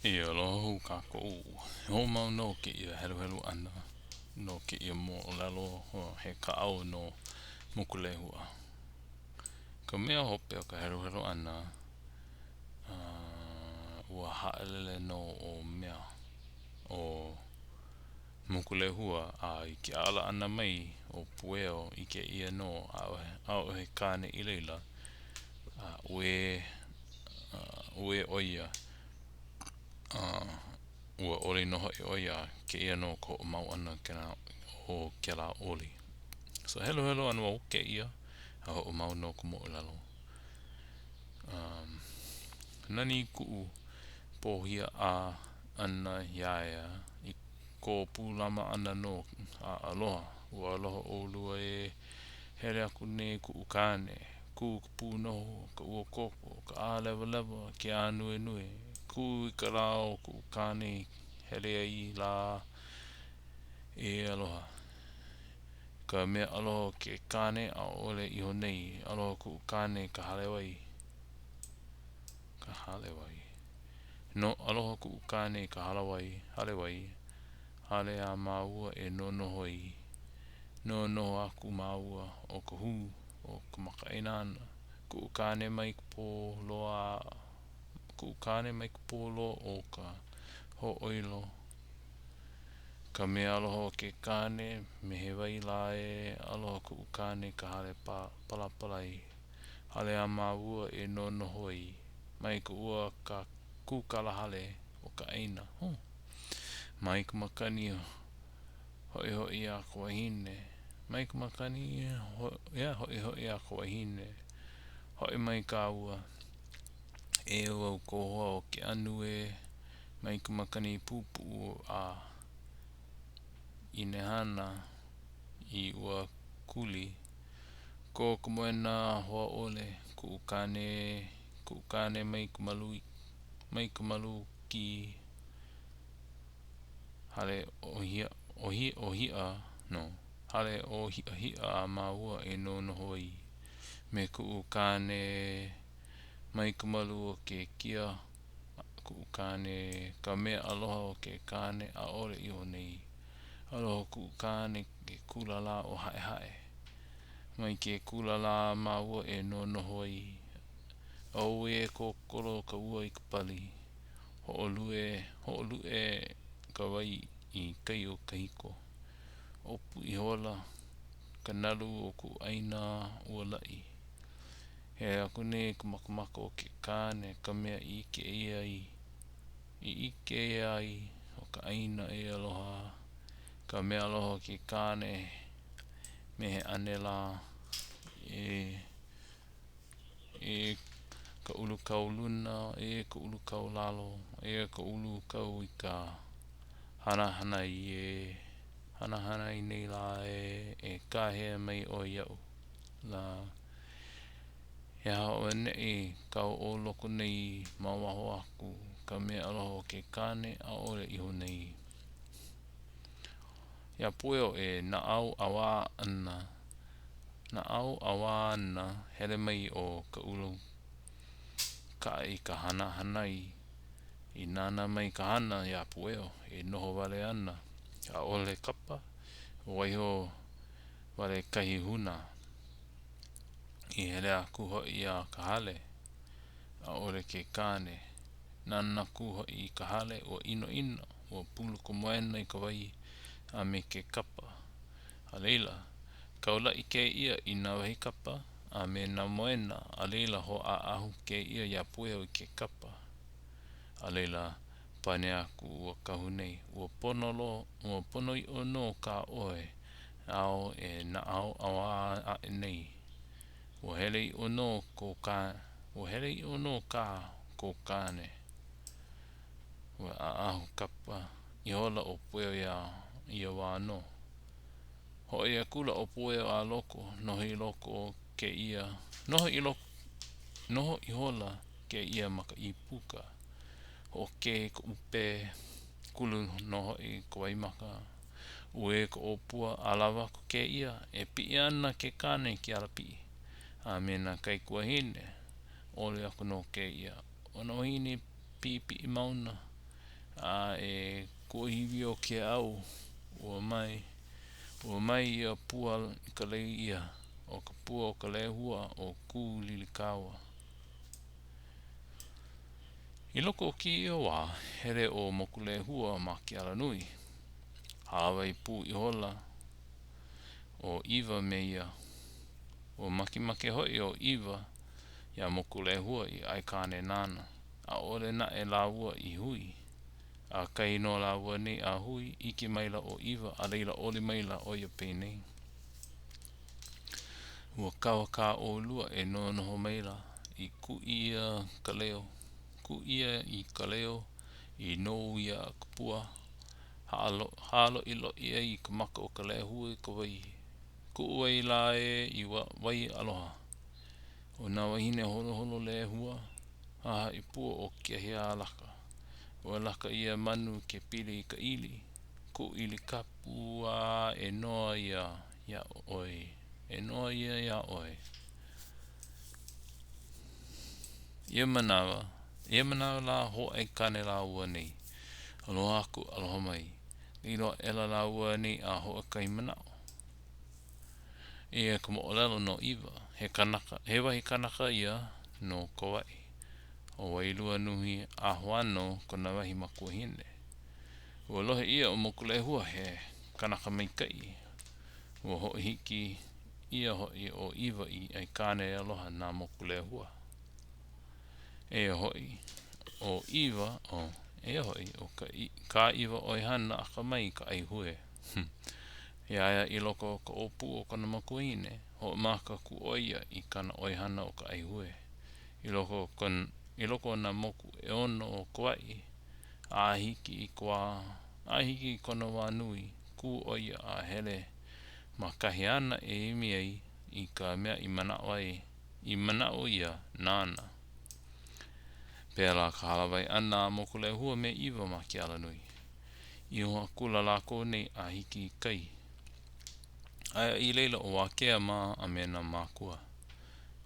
E aloha hou kākou. He hoʻomau nō kēia heluhelu ʻana no kēia moʻolelo he kaʻao no Mokulehua. Ka mea hope o ka heluhelu ʻana, ua haʻalele nō ʻo mea ʻo Mokulehua a i ke ala ʻana mai o Pueo ʻike ʻia nō ʻaʻohe kāne i laila a uē uē ʻo ia a ua oli nō hoʻi ʻo ia kēia nō ka hoʻomau ʻana o kēlā oli. So heluhelu ana wau kēia a hoʻomau nō ka moʻolelo. Um, nani kuʻu pōhiaʻā ʻana iā ia i kō pūlama ʻana nō a aloha, ua aloha ʻolua e hele aku nei kuʻu kāne, kū ka pūnohu, ka uakoko, ka ʻālewalewa, ke ānuenue, kū i ka lā o kuʻu kāne i hele ai lā e aloha. Ka mea aloha o ke kāne ʻaʻole iho nei, aloha kuʻu kāne i ka hale wai. Ka hale wai. No, aloha kuʻu kāne i ka halawai, hale wai, hale a māua e nonoho ai. Nonoho aku māua ʻo ka hū o ka makaʻāinana, kuʻu kāne mai ka pō loa a kuʻu kāne mai ka pō loa o ka hoʻoilo. Ka mea aloha o ke kāne, me he wai lā e aloha kuʻu kāne i ka hale palapalai, hale a māua e nonoho ai, mai ka ua ka kūkalahale o ka ʻāina. Huh. Mai ka makani hoʻihoʻi a ka wahine. Mai ka makani yeah, hoʻihoʻi a ka wahine. Hoʻi mai kāua. E ua kohoa o ke anu e mai ka makani pupuʻu a ʻInehana i ua kuli. Kō ka moena hoa ʻole, kuʻu kāne, kuʻu kāne mai ka malu, mai ka malu ki hale ʻōhiʻa, ʻōhiʻa, no, hale ʻōhiʻahiʻa a māua e nonoho ai me kuʻu kāne mai ka malu o ke kia kuʻu kāne, ka mea aloha o ke kāne ʻaʻole iho nei. Aloha kuʻu kāne ke kula lā o Haʻehaʻe. Mai ke kula lā māua e nonoho ai. Auē kokolo ka ua i ka pali. Hoʻolue, hoʻoluʻe ka wai i kai o Kahiko. ʻOpu ihola ka nalu o kuʻu ʻāina ua laʻi. Hele aku nei ka makamaka o ke kāne ka mea i ʻike ʻia ai, i ʻike ai o ka ʻāina e aloha, ka mea aloha o ke kāne me he ʻane lā e E ka ulu kau luna, e ka ulu kau lalo, e ka ulu kau i ka hanahanai e hanahanai nei lā e, e kāhea mai ʻoe iaʻu lā. He aha auaneʻi kāu o loko nei ma waho aku, ka mea aloha o ke kāne ʻaʻole iho nei. Iā Pueo e naʻauʻawā ana, naʻauʻawā ana, hele mai ʻo Kaʻulukaʻa i ka hanahanai. I nānā mai ka hana iā Pueo e noho wale ana, ʻaʻole kapa, waiho wale kahi huna. I hele aku hoʻi a ka hale, ʻaʻole ke kāne. Nānā aku hoʻi i ka hale, ua ʻinoʻino, ua pulu ka moena i ka wai a me ke kapa. A laila, kaulaʻi kēia i nā wahi kapa a me nā moena, a laila hōʻaʻahu kēia iā Pueo i ke kapa. A laila, pane aku ua kahu nei, Ua pono lo, ua pono ʻiʻo nō kā ʻoe, ao e naʻauʻawā aʻe nei. Ua hele ʻiʻo nō ko kā, ua hele ʻiʻo nō kā kō kāne. Ua ʻaʻahu kapa ihola ʻo Pueo iā ia wā nō. Hoʻi akula ʻo Pueo a loko, noho i loko o kēia, noho i loko, noho ihola kēia ma ka ʻīpuka. Hoʻokē ka ʻupē, kulu nō hoʻi ka waimaka. Uē ka ʻōpua, ʻalawa aku kēia, e piʻi ana ke kāne i ke alapiʻi, a me nā kaikuāhine, ʻōlelo aku nō kēia, ʻO nā wāhine piʻipiʻi mauna. A e kuahiwi o Keaʻau, ua mae, ua mae ia pua i ka lei ʻia, ʻo ka pua o ka lehua o Kūlilikāua. I loko o kēia wā, hele ʻo Mokulehua ma ke alanui. Hālāwai pū ihola ʻo ʻIwa me ia. Ua makemake hoʻi ʻo ʻIwa iā Mokulehua i aikāne nāna. ʻAʻole naʻe lāua i hui. ʻAkahi nō lāua nei a hui, ʻike maila ʻo ʻIwa, a laila oli maila ʻo ia penei. Ua kaua kā ʻolua e nonoho maila i kuʻi ʻia ka leo, kuʻi ʻia i ka leo i nou ia ka pua, hāloʻiloʻi ai ka maka o ka lehua i ka wai. Kuʻu wai lā ē i wai aloha. ʻO nā wāhine holoholo lehua, hahaʻi pua o Keahialaka. Ua laka ia manu ke pili i ka ʻili. Kuʻu ʻili kapu a e noa ia iā ʻoe, e noa ia iā ʻoe. Ia manawa, ia manawa lā hōʻaikāne lāua nei. Aloha aku, aloha mai. Lilo aʻela lāua nei a hoʻokahi manaʻo. Eia ka moʻolelo no ʻIwa, he kanaka, he wahi kanaka ia no Kauaʻi. ʻO Wailuanuhi Ahuano kona wahi makuahine. Ua lohe ʻia ʻo Mokulehua he kanaka maikaʻi. Ua hoʻohiki ʻia hoʻi ʻo ʻIwa i aikāne aloha na Mokulehua. Eia hoʻi, ʻo ʻIwa, oh, eia hoʻi, ʻo ka, kā ʻIwa ʻoihana akamai i ka ʻaihue. Iā ia i loko o ka ʻōpū o kona makuahine, hoʻomaka aku ʻo ia i kāna ʻoihana o ka ʻaihue. I loko o kon, i loko o nā moku ʻeono o Kauaʻi, a hiki i ka wā, a hiki i kona wā nui, kū ʻo ia a hele ma kahi āna e ʻimi ai i ka mea i manaʻo ai, i manaʻo ia nāna. Pēlā ka hālāwai ʻana a Mokulehua me ʻIwa ma ke alanui. Iho akula lākou nei a hiki i kai. Aia i laila ʻo Wākea mā a me nā mākua.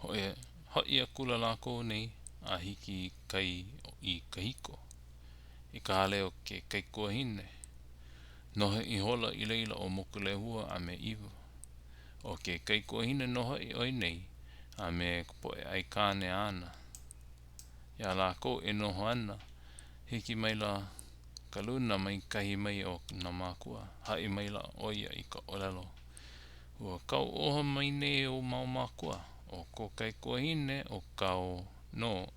Hoʻi, hoʻi akula lākou nei a hiki i kai i Kahiko, i ka hale o ke kaikuahine. Noho ihola i laila ʻo Mokulehua a me ʻIwa. ʻO ke kaikuahine nō hoʻi ʻo ia nei a me ka poʻe aikāne āna. Iā lākou e noho ana, hiki maila ka luna mai kahi mai o nā mākua, haʻi maila ʻo ia i ka ʻōlelo, Ua kauoha mai nei ou mau mākua, ʻo kō kaikuahine ʻo kāu nō,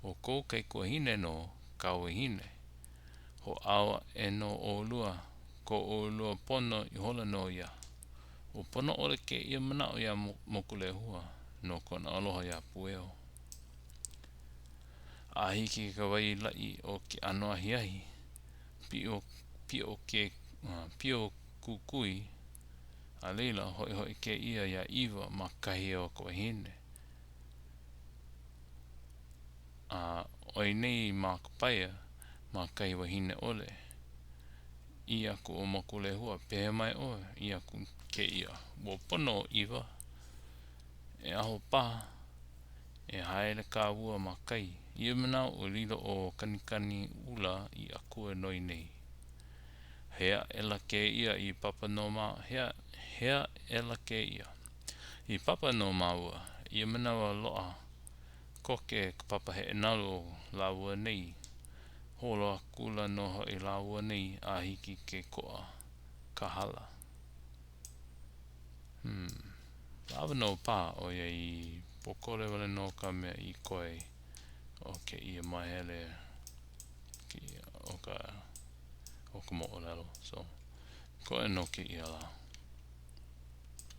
ʻo kō kaikuahine nō kāu wahine. Hoʻāo aʻe nō ʻolua, ko ʻolua pono ihola nō ia. Ua pono ʻole kēia manaʻo iā Mokulehua no kona aloha iā Pueo. A hiki ka wai laʻi o ke ano ahiahi, piʻo, piʻo ke, pio kukui, a laila, hoʻihoʻi kēia iā ʻIwa ma kahi o ka wahine. A ʻo ia nei ma ka paia, ma kahi wahine ʻole. ʻĪ aku ʻo Mokulehua, Pehea mai ʻoe? ʻĪ aku kēia, Ua pono ʻo ʻIwa. E aho paha, e haele kāua ma kai. I ia manawa ua lilo ʻo Kanikaniʻula i akua no ia nei. Hea aʻela kēia i papa no ma, hea, hea aʻela kēia i papa no māua. I ia manawa loaʻa koke ka papa heʻenalu o lāua nei. Holo akula nō hoʻi lāua nei a hiki i ke koʻa Kāhala. Hmm. Lawa nō paha ʻoiai pōkole wale nō ka mea i koe o kēia māhele kēia o ka o ka moʻolelo. So, koe nō kēia lā.